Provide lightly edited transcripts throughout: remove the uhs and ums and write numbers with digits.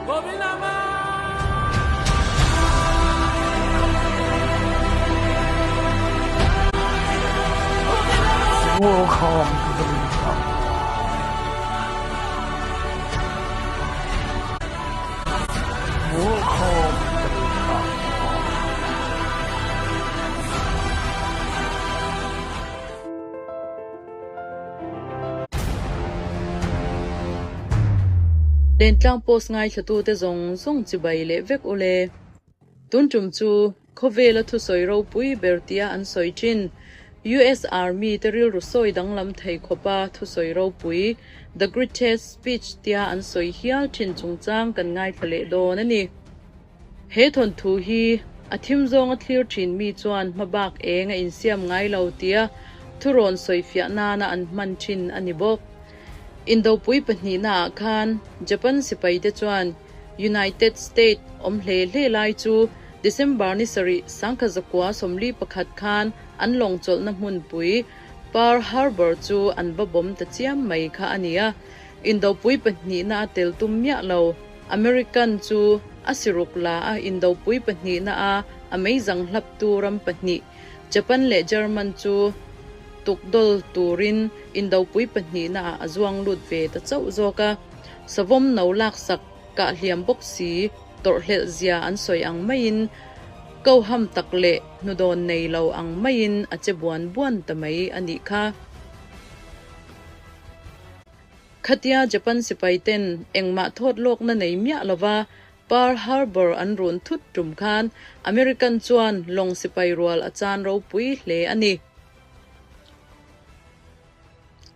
Welcome to the Lentlang Welcome to the Lentlang Lentlang post ngaithlatute zawng zawng chibai leh vek u le. Tun tum chu khawvela thusawi ropui ber tia an sawi thin. US Army te rilru sawi danglam thei khawpa thusawi ropui, The Greatest Speech tia an sawi hial thin chungchang kan ngaithla leh dawn a ni. He thawnthu hi a thim zawnga thlir thin mi chuan hmabak eng a insiam ngai lo tia thurawn sawifiah nana an hman thin a ni bawk. Indopui pahnihnaah khan Japan sipaite chuan United State awm hle hle lai chu December ni sarih 1941 khan an lawng chawlhna hmunpui Pearl Harbor chu an va bawm ta chiam mai kha a ni a. Indopui pahnihna a tel tum miah lo. American chu a siruk la a indopui pahnihna a a meizang hlaptu ram pahnih, Japan leh German chu tukdawl turin indopui pahnihna ah a zuang lut ve ta chauh zawk a. Savawm no laksak kah hliam bawk si tawrhhlelh zia an sawi ang maiin koham tak leh hnudawn nei lo ang maiin a che buan buan ta mai a nih kha. Khatia Japan sipai ten engmah thawt lawkna nei miah lova Pearl Harbor an run thut tum khan American chuan lawng sipai rual a chan ropui hle a ni.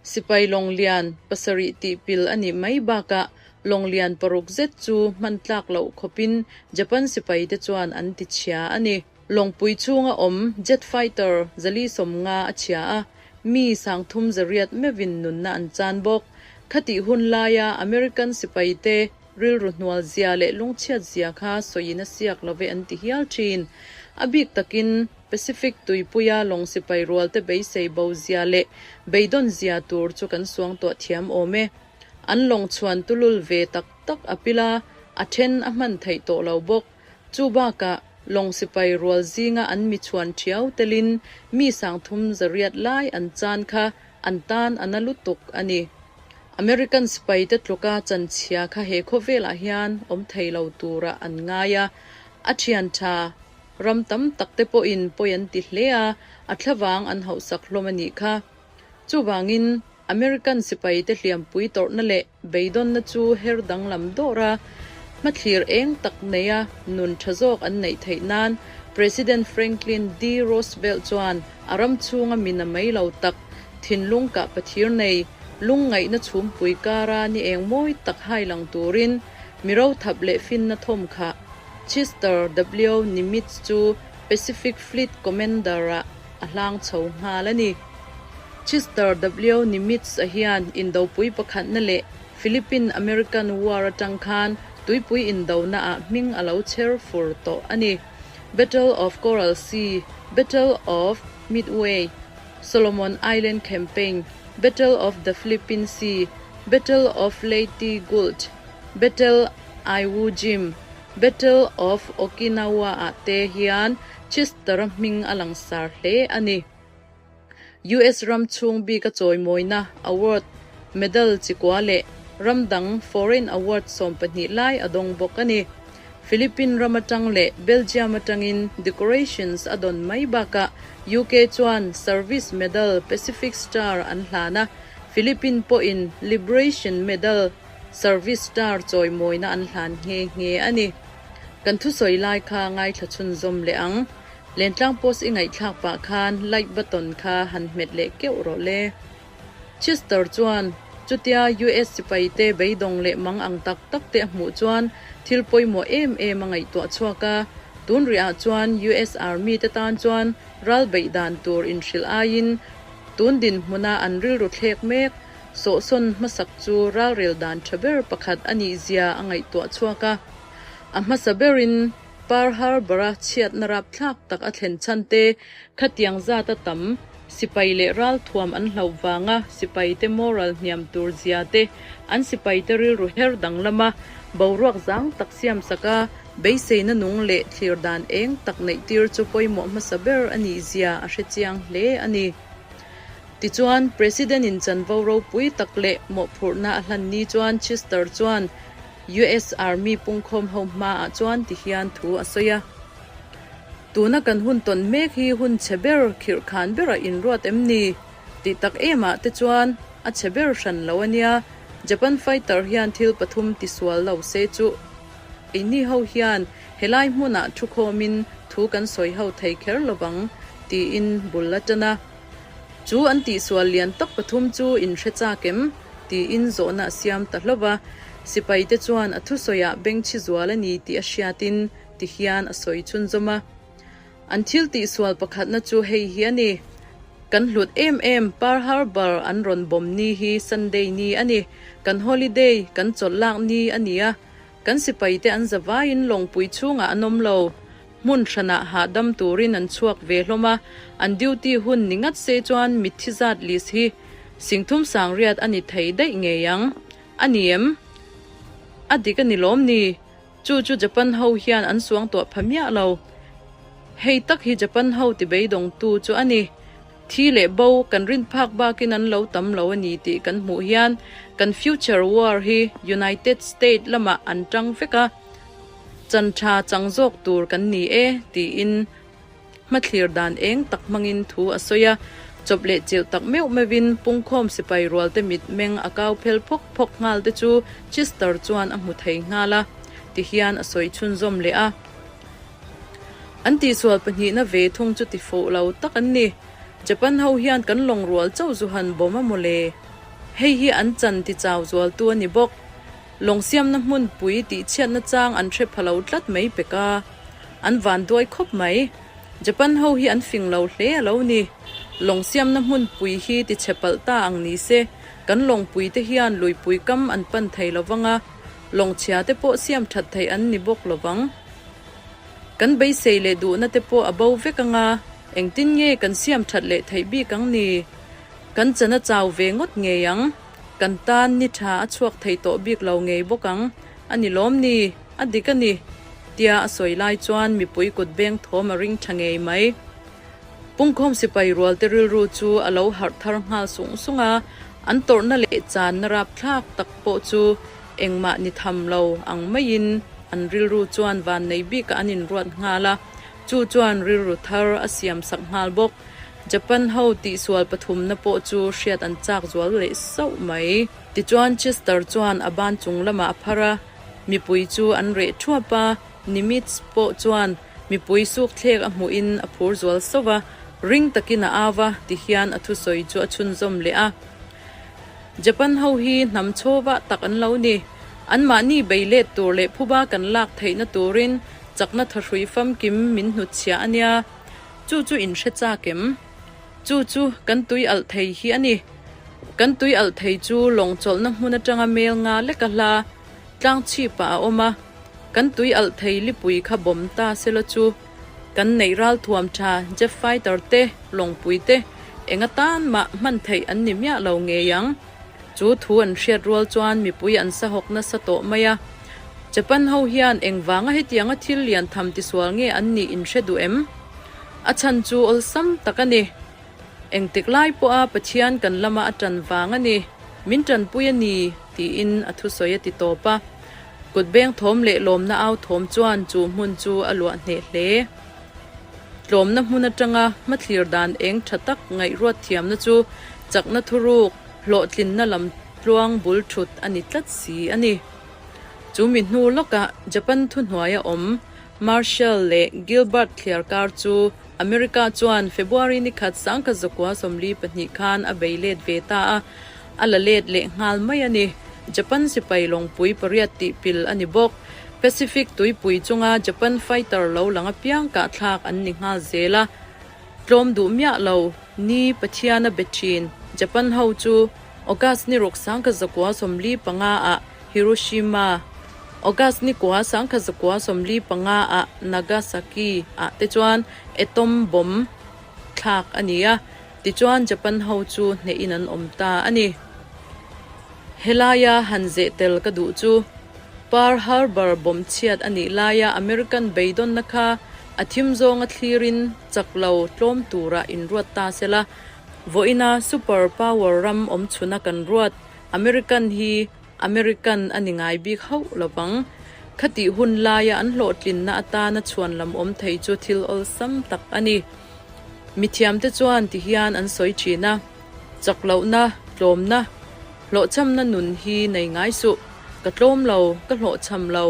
Sipai lawng lian pasarih tih pil a nih mai bakah lawng lian paruk zet chu hman tlak loh khawpin Japan sipai te chuan an ti chhia a ni. Lawngpui chhunga awm jet fighter zali sawmnga a chhia a, mi sangthum zariat meuhin nunna an chan bawk. Khatih hun laia American sipaite rilru hnual zia leh lungchhiat zia kha sawiin a siak lo ve an ti hial thin. A bik takin Pacific tuipuia lawng sipai rualte beisei bo zia leh beidawn zia tur chu kan suangtuah thiam awm e. An lawng chhuan tulul ve tak tak a pil a, a then a hman theih tawh lo bawk. Chu bakah lawng sipai rual zinga an mi chhuan thiau telin mi sangthum zariat lai an chan kha an tan a na lutuk a ni. American sipaite tluka chanchhia kha he khawvelah hian awm thei lo turah an ngai a, a thian tha ram tam takte pawhin pawi an ti hle a, a thlavang an hauhsak hlawm a nih kha. Chuvangin American sipaite hliampui tawrhna leh beidawnna chu her danglam dawr a, hmathlir eng tak neia nun tha zawk an neih theih nan President Franklin D. Roosevelt chuan a ram chhunga mi na mai lo tak, thinlung kah pathir nei, lungngaihna chhumpui kara ni eng mawi tak hai lang turin mi rothap leh finna thawm khah Chester W. Nimitz chu Pacific Fleet Commander-ah a hlang chho nghal a ni. Chester W. Nimitz a hian indopui pakhatna leh Philippine American War atang khan tuipui indona ah hming a lo chher fur tawh a ni. Battle of Coral Sea, Battle of Midway, Solomon Island Campaign, Battle of the Philippine Sea, Battle of Leyte Gulch, Battle Iwo Jim, Battle of Okinawa ah te hian Chester-a hming a langsar hle a ni. US ram chhung bika chawimawina, award, medal chikua leh ram dang foreign award 12 lai a dawng bawk a ni. Philippine ram atang leh Belgium atangin decorations a dawn mai bakah UK chuan Service Medal Pacific Star an hlan a, Philippine pawhin Liberation Medal Service Star chawimawina an hlan nghe nghe a ni. Kan thusawi lai kha ngaithla chhunzawm leh ang. Lentlang post i ngaihthlak pah khan like button kha han hmet leh keuh rawh le. Chester chuan chutia US sipai te beidawng leh mang ang tak tak te a hmuh chuan thil pawimawh em em a ngaihtuah chhuak a, tun rih ah chuan US Army te tan chuan ral beih dan tur inhrilh aiin tun dinhmuna an rilru thlek mek sawhsawn hmasak chu ralrel dan tha ber pakhat a nih zia a ngaihtuah chhuak a. A hmasa berin Pearl Harbor-a chhiatna rapthlak tak a thlen chhan te, khatiang zata tam Sipai leh ralthuam an hlauh vanga sipaite moral hniam tur zia te, an sipaite rilru her danglama boruak zang tak siamsak a, beiseina nung leh thlir dan eng tak neih tir chu pawimawh hmasa ber a nih zia a hre chiang hle a ni. Tichuan, President-in chanvo ropui tak leh mawhphurhna a hlan ni chuan Chester chuan US Army pungkhawm ho hmaah chuan tihian thu a sawi a. Tuna kan hun tawn mek hi hun chhe ber khirh khan berah inruat em ni? Tih tak emah te chuan a chhe ber hran lo a nia. Japan fighter hian thil pathum ti sual lo se chu eini ho hian helai hmunah thu khawmin thu kan sawi ho thei kher lovang tiin bul a tan a. Chu an tihsual lian tak pathum chu in hre chak em? tiin zawhna a siam ta hlauh va. Sipaite chuan a thusawiah bengchhi zual a ni tih a hriatin ti hian a sawi chhunzawm a. An thil tihsual pakhatna chu hei hi a ni, Kan hlut em em Pearl Harbor an rawn bawm ni hi Sunday ni a ni. Kan holiday, kan chawlh lak ni a ni a. Kan sipaite an zavaiin lawngpui chhungah an awm lo. Hmun hranah hahdam turin an chhuak ve hlawm a, an duty hun ni ngat se chuan mitthi zat list hi Singthum Sangriat a ni thei daih ngei ang. A ni em? A dik a ni lawm ni? Chu chu Japan ho hian an suang tuah pha miah lo. Hei tak hi Japan ho ti beidawngtu chu a ni. Thi leh bo kan rin phak bakin an lo tam lo a ni tih kan hmuh hian kan future war hi United State lamah an tang vek a, chan tha chang zawk tur kan ni e tiin Hmathlir dan eng tak hmangin thu a sawi a, chawp leh chilh tak meuh meuhin pungkhawm sipai rualte mit meng a kau phel phawk phawk nghal te chu Chester chuan a hmu thei nghal a, tihian a sawi chhunzawm leh a. An tihsual pahnihna ve thung chu ti fuh lo tak an ni. Japan ho hian kan lawng rual chauh zu han bawm a mawle. Hei hi an chan ti chau zualtu a ni bawk. Lawng siamna hmunpui tihchhiatna chang an hre pha lo tlat mai pek a. An van duai khawp mai. Japan ho hi an fing lo hle a lo ni. Lawng siamna hmunpui hi ti chhe palh ta ang ni se, kan lawngpui te hian luipui kam an pan thei lo vang a, lawng chhia te pawh siam that theih an ni bawk lo vang. Kan beisei leh duhna te pawh a bo vek ang a, engtin nge kan siam that leh theih bik ang ni? Kan chan a chau ve ngawt ngei ang. Kan tan ni tha a chhuak thei tawh bik lo ngei bawk ang. A ni lawm ni? A dik a ni! Tia a sawi lai chuan mipui kut beng thawm a ring tha ngei mai. Pungkhawm sipai rualte rilru chu a lo harh thar nghal sung sung a, an tawrhna leh channa rapthlak tak pawh chu engmah ni tham lo ang maiin an rilru chuan vannei bikah an inruat nghal a, chu chuan rilru thar a siam sak nghal bawk. Japan ho tihsual pathumna pawh chu hriat an chak zual leh sauh mai. Tichuan Chester chuan a ban chung lamah a phar a, mipui chu an reh thuap a, Nimitz pawh chuan mipui sukthlek a hmuhin a phur zual sauh a, ring takin a au a, tihian a thusawi chu a chhunzawm leh a. Japan ho hi hnam chhawvah tak an lo ni. Anmahni bei let tur leh phuba kan lak theihna turin chakna thahrui famkim min hnutchhiah a nia. Chu chu in hre chak em? Chu chu kan tui alh thei hi a ni. Kan tui alh thei chu lawng chawlhna hmun atanga mel nga lek a hla tlang chhipah a awm a. Kan tui alh thei lipui kha bawm ta sela chu kan neih ral thuam tha jet fighter te, lawngpui te eng atan mah hman theih an ni miah lo ngei ang. Chu thu an hriat rual chuan mipui an sahawk nasa tawh mai a. Japan ho hian engvanga hetianga thil lian tham tisual nge an nih in hre duh em? A chhan chu awlsam tak a ni. Engtik lai pawha Pathian kan lama a ṭan vang a ni, min ṭanpui a ni, tiin a thusawi a ti tawp a. Kut beng thawm leh lawmna au thawm chuan chu hmun chu a luah hneh hle. Tlawmna hmun aṭanga hmathlir dan eng ṭha tak ngaihruat thiamna chu chakna thuruk, hlawhtlinna lam tluang bul ṭhut a ni tlat si a ni. Chu mi hnu lawkah Japan thuhnuaia awm Marshall leh Gilbert thliarkar chu America chuan February ni khat 1942 khan a bei let ve ta a, a la let leh nghal mai a ni. Japan sipai lawngpui pariat tih pil a ni bawk. Pacific tuipui chunga Japan fighter lo lang apiang kahthlak an ni nghal zel a, tlawm duh miah lo ni Pathian a be thin. Japan ho chu August ni ruk 1945 ah Hiroshima, August ni kua 1945 ah Nagasaki ah te chuan atom bomb thlak a ni a. Tichuan Japan ho chu hnehin an awm ta a ni. Helaia han zeh tel ka duh chu Pearl Harbor bomb chhiat a nih laia American beidawnna kha a thim zawnga thlirin chak lo tlawm tura inruat ta se la, vawiina super power ram awm chhuna kan ruat American hi American a ni ngai bik hauh lo vang. Khatih hun laia an hlawhtlinna atana chhuan lam awm thei chu thil awlsam tak a ni. Mithiamte chuan ti hian an sawi thin a, Chak lohna, tlawmna, hlawhchhamna nun hi nei ngai suh. Ka tlawm lo, ka hlawhchham lo,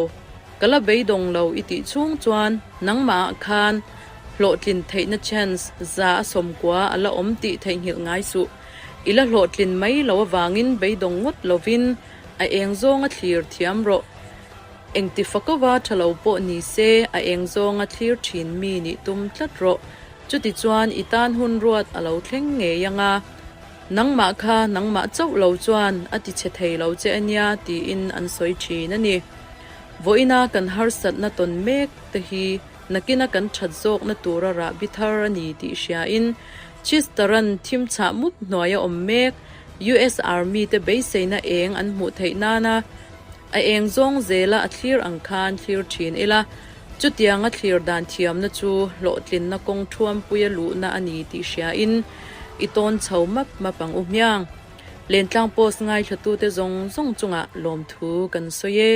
ka la beidawng lo i tih chhung chuan nangmahah khan hlawhtlin theihna chance 190 a la awm tih theihnghilh ngai suh. I la hlawhtlin mai lo avangin beidawng ngawt lovin a eng zawnga thlir thiam rawh. Engti fakova tha lo pawh ni se a eng zawnga thlir thin mi nih tum tlat rawh. Chuti chuan i tan hun ruat a lo thleng ngei ang a, nangmah kha nangmah chauh lo chuan a ti chhe thei lo che ania tiin an sawi thin a ni. Vawiina kan harsatna tawn mek te hi nakina kan that zawkna tura rahbi thar a ni tih hriain Chester-a'n thim chhah mup hnuaia awm mek US Army te beiseina eng an hmuh theih nana a eng zawng zela a thlir ang khan thlir thin ila, chutianga thlir dan thiamna chu hlawhtlinna kawng thuampuia luhna a ni tih hriain i tawn chho map map ang u hmiang. Lentlang Post ngaithlatute zawng zawng chungah lawmthu kan sawi e.